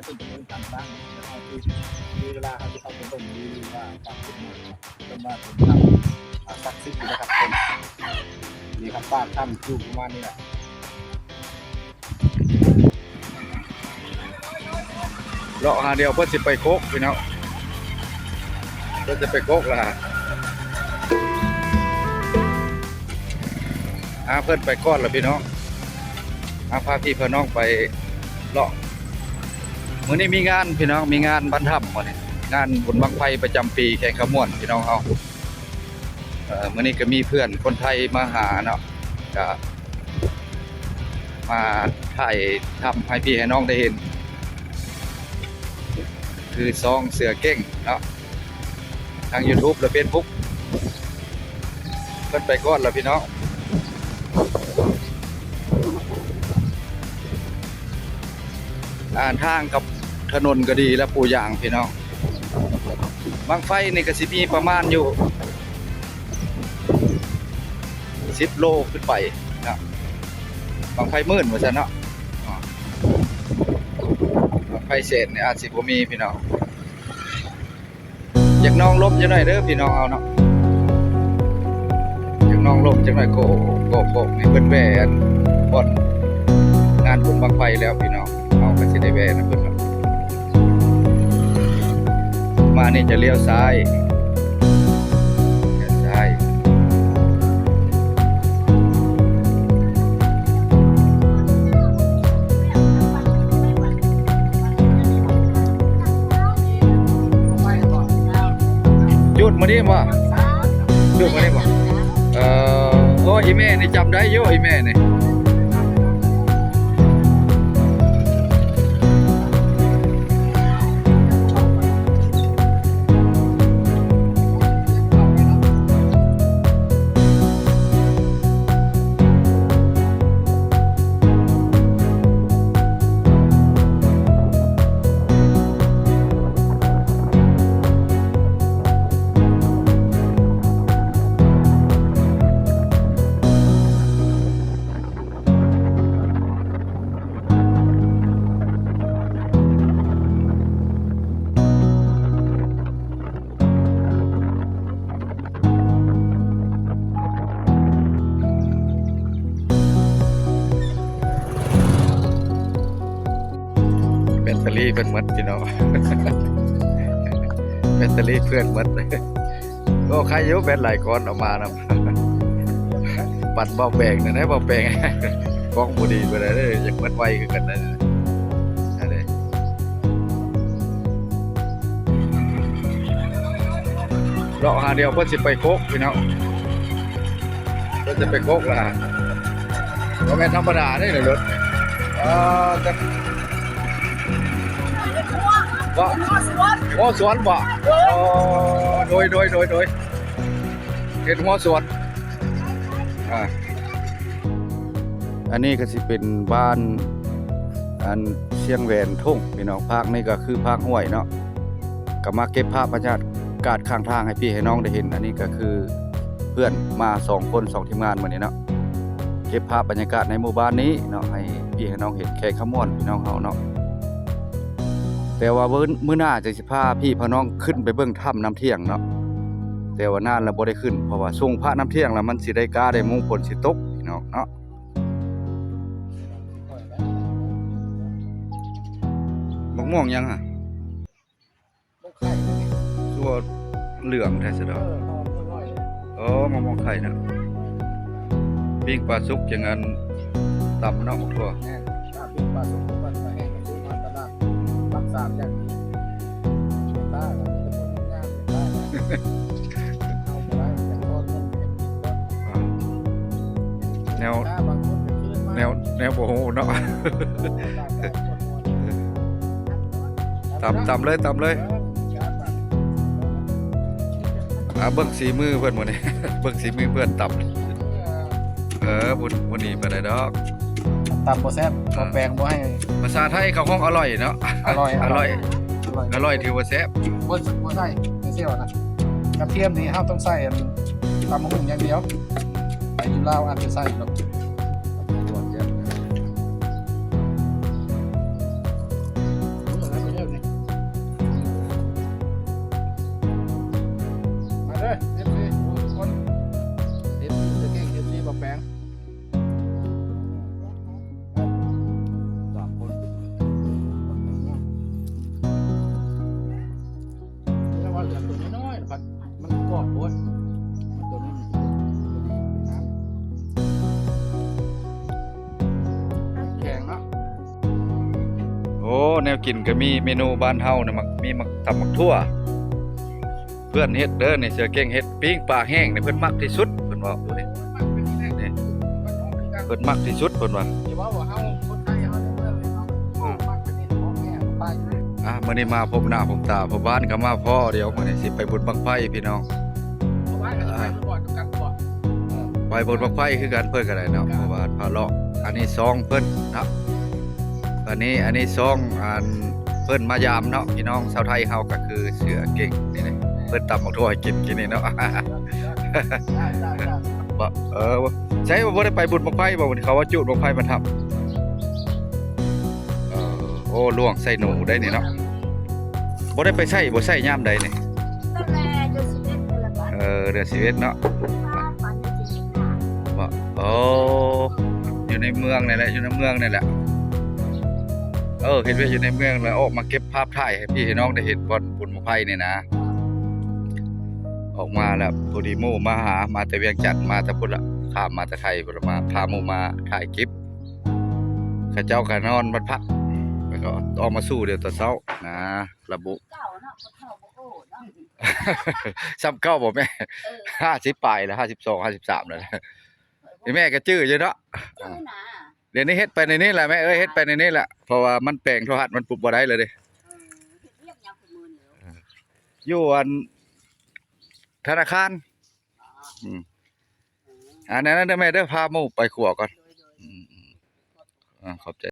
ຂຶ້ນໄປເບິ່ງການສ້າງ ແລ້ວເຮົາຊິມີເວລາ ເຮົາຊິເຂົ້າໄປເບິ່ງຢູ່ວ່າປາກເປັນຫຍັງ ເພິ່ນວ່າເປັນຖ້ຳ ອາ ສັກສິດຢູ່ນະຄັບ ນີ້ຄັບ ປາກຖ້ຳຢູ່ປະມານນີ້ແຫຼະ. ເລາະຫາດຽວເພິ່ນຊິໄປໂຄກພີ່ນ້ອງ ເພິ່ນຊິໄປໂຄກລະ ຫາເພິ່ນໄປກ່ອນລະພີ່ນ້ອງ ຫາພາພີ່ພານ້ອງໄປເລາະ. ມື້ນີ້ມີງານພີ່ນ້ອງ ມີງານວັນຖ້ຳມື້ນີ້ ງານບຸນບັ້ງໄຟປະຈຳປີແຂວງຄຳມ່ວນພີ່ນ້ອງເຮົາ. ເອີ ມື້ນີ້ກໍມີເພື່ອນຄົນໄທມາຫາເນາະ ກະມາຖ່າຍທຳໃຫ້ພີ່ໃຫ້ນ້ອງໄດ້ເຫັນ ຄືຊ່ອງເສືອເກັ່ງເນາະ ທາງຢູທູບ ແລະ ເຟສບຸກ ເພິ່ນໄປກ່ອນລະພີ່ນ້ອງ. ອ່າ ທາງກັບຖະໜົນກໍດີແລ້ວ ປູຢາງພີ່ນ້ອງ. ບັ້ງໄຟນີ້ກໍຊິມີປະມານຢູ່ສິບໂລຂຶ້ນໄປເນາະ ບັ້ງໄຟໝື່ນວ່າຊັ້ນເນາະ ບັ້ງໄຟແສນນີ້ອາດຊິບໍ່ມີພີ່ນ້ອງ. ຢາກນອງລົມຈັກໜ້ອຍເດີພີ່ນ້ອງເຮົາເນາະ ຢາກນອງລົມຈັກໜ້ອຍ. ໂກ ໂກ ໂກ ນີ້ເພິ່ນແວ່ອັນບ່ອນງານບຸນບັ້ງໄຟແລ້ວພີ່ນ້ອງ ເຮົາກໍຊິໄດ້ແວ່ນຳເພິ່ນເນາະ. ມານີ້ຈະລ້ຽວຊ້າຍ ຊ້າຍ. ຢຸດມື້ນີ້ບໍ່? ຢຸດມື້ນີ້ບໍ່? ເອີ ໂອ້ ອີແມ່ນີ້ຈຳໄດ້ຢູ່ ອີແມ່ນີ້. ແບັດເຕີຣີເພິ່ນໝົດພີ່ນ້ອງ ແບັດເຕີຣີເພື່ອນໝົດ. ໂອ້ ໃຄຢູ່ ແບັດຫຼາຍກ້ອນເອົາມານຳ. ປັນເບົາແປງນັ້ນແຫຼະ ເບົາແປງ ກ້ອງບໍ່ດີປານໃດເດີ ຢາກໝົດໄວຄືກັນນະ. ອັນນີ້ເລາະຫາດຽວເພິ່ນຊິໄປໂຄກພີ່ນ້ອງ ເພິ່ນຊິໄປໂຄກລະ ບໍ່ແມ່ນທຳມະດາເດ້ລົດ ເອີ ແຕ່ ເຮັດຫົວ ບໍ່ ເຮັດຫົວສວນ ຫົວສວນບໍ່? ໂດຍ ໂດຍ ໂດຍ ໂດຍ ເຮັດຫົວສວນ ອາ ອັນນີ້ກໍຊິເປັນບ້ານ ອັນ ຊຽງແຫວນທົ່ງ ພີ່ນ້ອງ ພາກນີ້ກໍຄືພາກຫ້ວຍເນາະ ກໍມາເກັບພາບບັນຍາກາດຂ້າງທາງໃຫ້ພີ່ໃຫ້ນ້ອງໄດ້ເຫັນ. ອັນນີ້ກໍຄືເພື່ອນມາສອງຄົນ ສອງທີມງານມື້ນີ້ເນາະ ເກັບພາບບັນຍາກາດໃນໝູ່ບ້ານນີ້ເນາະ ໃຫ້ພີ່ໃຫ້ນ້ອງເຫັນແຂວງຄຳມ່ວນ ພີ່ນ້ອງເຮົາເນາະ. ແຕ່ວ່າມື້ ມື້ໜ້າຈະຊິພາພີ່ພານ້ອງຂຶ້ນໄປເບິ່ງຖ້ຳນ້ຳທ່ຽງເນາະ ແຕ່ວ່ານານແລ້ວບໍ່ໄດ້ຂຶ້ນ ເພາະວ່າສູງພະນ້ຳທ່ຽງແລ້ວມັນຊິໄດ້ກ້າໄດ້ມຸງ ຝົນຊິຕົກ ພີ່ນ້ອງເນາະ. ບັກມ່ວງຫຍັງຫະ? ໝາກໄຂ່ ຄືວ່າເຫຼືອງແທ້ຊະດອກ. ເອີ ຫອມຈັກໜ້ອຍ. ອໍ ໝາກ ໝາກໄຂ່ນະ ປີ້ງປາສຸກຈັ່ງອັນ ຕຳເນາະ ໝາກຖົ່ວ. ແມ່ນ ຖ້າປີ້ງປາສຸກ ມັນກໍແຫ້ງ ກໍຊື້ມາຕະຫຼາດ ປັກສາມຢ່າງດີ. ເປັນຕາ ກໍມີແຕ່ຄົນງາມໆ ເປັນຕາ. ເອົາບໍ່ໄດ້ ເປັນຄົນເງິນເປັນກິນເນາະ. ແນວ ແນວ ແນວບໍ່ຮູ້ເນາະ. ຕຳ ຕຳເລີຍ ຕຳເລີຍ. ອ່າ ເບິ່ງສີມືເພິ່ນມື້ນີ້ ເບິ່ງສີມືເພື່ອນຕຳ. ເອີ ບໍ່ ບໍ່ໜີປານໃດດອກ. ຕຳບໍ່ແຊບ ເອີ ບໍ່ແປງ ບໍ່ໃຫ້ ພາສາໄທເຂົາຮ້ອງອະລ່ອຍເນາະ. ອະລ່ອຍ ອະລ່ອຍ ອະລ່ອຍ ອະລ່ອຍ ຖືວ່າແຊບ. ບໍ່ ບໍ່ໃສ່ ບໍ່ໃສ່ ກະທຽມນີ້ເຮົາຕ້ອງໃສ່ອັນ ຕຳບັກຫຸ່ງຢ່າງດຽວ. ໄປຢູ່ລາວອາດຈະໃສ່ດອກ. ອືມ ອັນນັ້ນ ໂອ້ ແນວກິນກໍມີ ເມນູບ້ານເຮົານີ້ ມັກ ມີໝາກ ຕຳໝາກຖົ່ວ ເພື່ອນເຮັດເດີນີ້ ເສືອເກັ່ງເຮັດ ປີ້ງປາແຫ້ງນີ້ ເພິ່ນມັກທີ່ສຸດ ເພິ່ນເວົ້ານີ້ ນີ້ ເພິ່ນມັກທີ່ສຸດ ເພິ່ນວ່າ ອາ ມື້ນີ້ມາພົບໜ້າພົບຕາ ພໍ່ບ້ານກໍມາພໍ້ ດຽວມື້ນີ້ຊິໄປບຸນບັ້ງໄຟພີ່ນ້ອງ ອ່າ ໄປບຸນບັ້ງໄຟຄືກັນ ເພິ່ນກໍໄດ້ເນາະ ເພາະວ່າພາເລາະ ອັນນີ້ຊ່ອງເພິ່ນເນາະ ອັນນີ້ ອັນນີ້ຊ່ອງ ອັນ ເພິ່ນມາຢາມເນາະ ພີ່ນ້ອງຊາວໄທເຮົາ ກໍຄືເສືອເກັ່ງນີ້ແຫຼະ ເພິ່ນຕຳບັກຖົ່ວໃຫ້ກິນ ກິນນີ້ເນາະ ບໍ່ ເອີ ໃສວ່າບໍ່ໄດ້ໄປບຸນບັ້ງໄຟບໍ່ ເຂົາວ່າຈູດບັ້ງໄຟມາທຳ ເອີ ໂອ້ ລ່ວງໃສ່ໜູໄດ໋ນີ້ເນາະ ບໍ່ໄດ້ໄປໃຊ້ ບໍ່ໃຊ້ຍາມໃດນີ້ ເອີ ເດືອນສິບເອັດເນາະ ບໍ່ ໂອ້ ຢູ່ໃນເມືອງນີ້ແຫຼະ ຢູ່ໃນເມືອງນີ້ແຫຼະ ເອີ ເຮັດວຽກຢູ່ໃນເມືອງ ແລ້ວອອກມາເກັບພາບຖ່າຍໃຫ້ພີ່ໃຫ້ນ້ອງໄດ້ເຫັນບ່ອນບຸນບັ້ງໄຟນີ້ນະ ອອກມາແລ້ວ ພໍດີໝູ່ມາຫາ ມາແຕ່ວຽງຈັນ ມາແຕ່ພຸ້ນລະ ຂ້າມມາແຕ່ໄທພຸ້ນລະ ມາ ພາໝູ່ມາຖ່າຍຄລິບ ເຂົາເຈົ້າກໍນອນວັນພັກ ແລ້ວກໍອອກມາສູ່ດຽວຕອນເຊົ້ານະ ລະບຸ ສ່ຳເກົ່າບໍ່ແມ່? ເອີ ຫ້າສິບປາຍແລ້ວ ຫ້າສິບສອງ ຫ້າສິບສາມແລ້ວ ອີແມ່ກໍຈື່ຢູ່ເນາະ ດຽວນີ້ເຮັດໄປໃນນີ້ແຫຼະແມ່ເອີຍ ເຮັດໄປໃນນີ້ແຫຼະ ເພາະວ່າມັນແປງໂທລະທັດມັນປຸບບໍ່ໄດ້ແລ້ວເດ້ ເອີ ເຮັດວຽກຫຍັງຄຸມື້ນີ້? ຢູ່ອັນ ທະນາຄານ ອືມ ອັນນັ້ນເດີແມ່ເດີ ພາໝູ່ໄປຄົວກ່ອນ ອືມ ອາ ຂອບໃຈ.